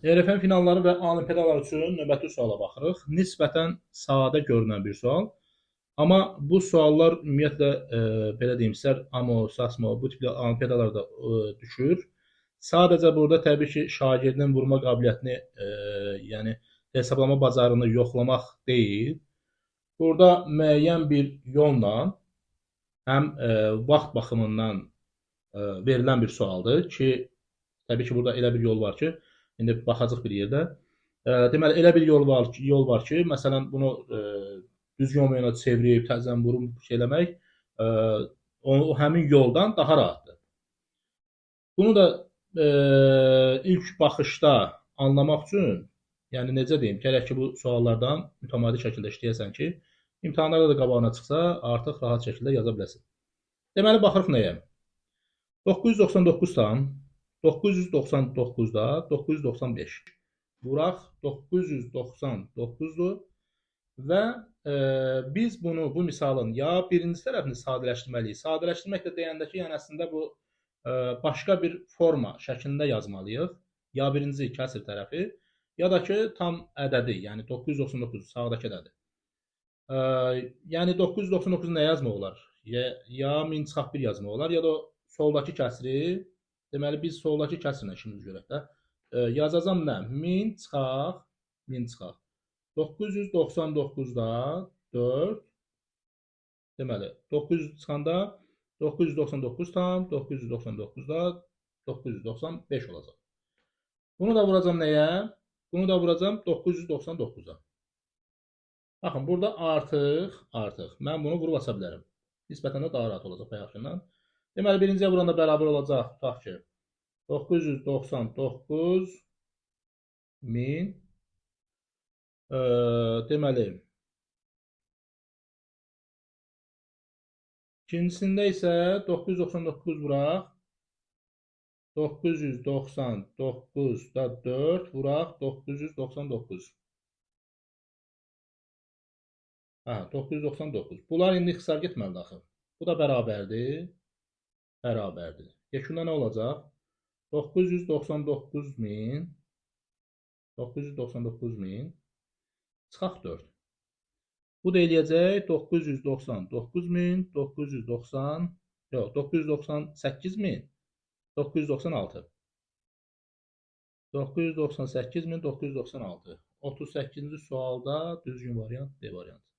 RFM finalları və olimpiadalar üçün növbəti suala baxırıq. Nisbətən sadə görünən bir sual. Amma bu suallar ümumiyyətlə belə deyim, istər AMO, SASMO bu tipli olimpiadalarda düşür. Sadəcə burada təbii ki, şagirdin vurma qabiliyyətini, yəni hesablama bacarığını yoxlamaq deyil. Burada müəyyən bir yolla həm vaxt baxımından verilən bir sualdır ki, təbii ki, burada elə bir yol var ki, indi baxacaq bir yerdə. Deməli, elə bir yol var ki, məsələn, bunu düzgün olmayana çevirib, təzədən vurub şey eləmək, o həmin yoldan daha rahatdır. Bunu da ilk baxışda anlamaq üçün, yəni necə deyim, gərək ki, bu suallardan mütəmadi şəkildə işləyəsən ki, imtahanlarda da qabağına çıxsa, artıq rahat şəkildə yaza biləsən. Deməli, baxırıq nəyə? 999 tam 999-da 995. Vuraq 999-dur və biz bunu, bu misalın ya birinci tərəfini sadələşdirməliyik. Sadələşdirmək də deyəndə ki, yəni əslində bu başqa bir forma şəklində yazmalıyıq. Ya birinci kəsir tərəfi, ya da ki, tam ədədi, yəni 999 sağdakı ədədi. Yəni 999 nə yazmaq olar? Ya 1000 çıxaq 1 yazmaq olar, ya da soldakı kəsiri. Deməli, biz soldakı kəsirlə işimizi görək də. Yazacam nə? 1000 çıxaq, 1000 çıxaq. 999-da 4. Deməli, 900 çıxanda 999 tam, 999-da 995 olacaq. Bunu da vuracam nəyə? Bunu da vuracam 999-a. Baxın, burada artıq mən bunu vurub aça bilərəm. Nisbətən də daha rahat olacaq bayaqkindən. Deməli, birinciyə vuranda bərabər olacaq, tutaq ki, 999 min, deməli, ikincisində isə 999 vuraq, 999-da 4 vuraq, 999. Aha, 999. Bunlar indi ixtisar getməlidir axı. Bu da bərabərdir. Bərabərdir. Yekunda nə olacaq? 999 min 999 min çıxaq 4. Bu da eləyəcək 999 min 990 yox, 998 min 996. 998 min 996. 38-ci sualda düzgün variant D variantı.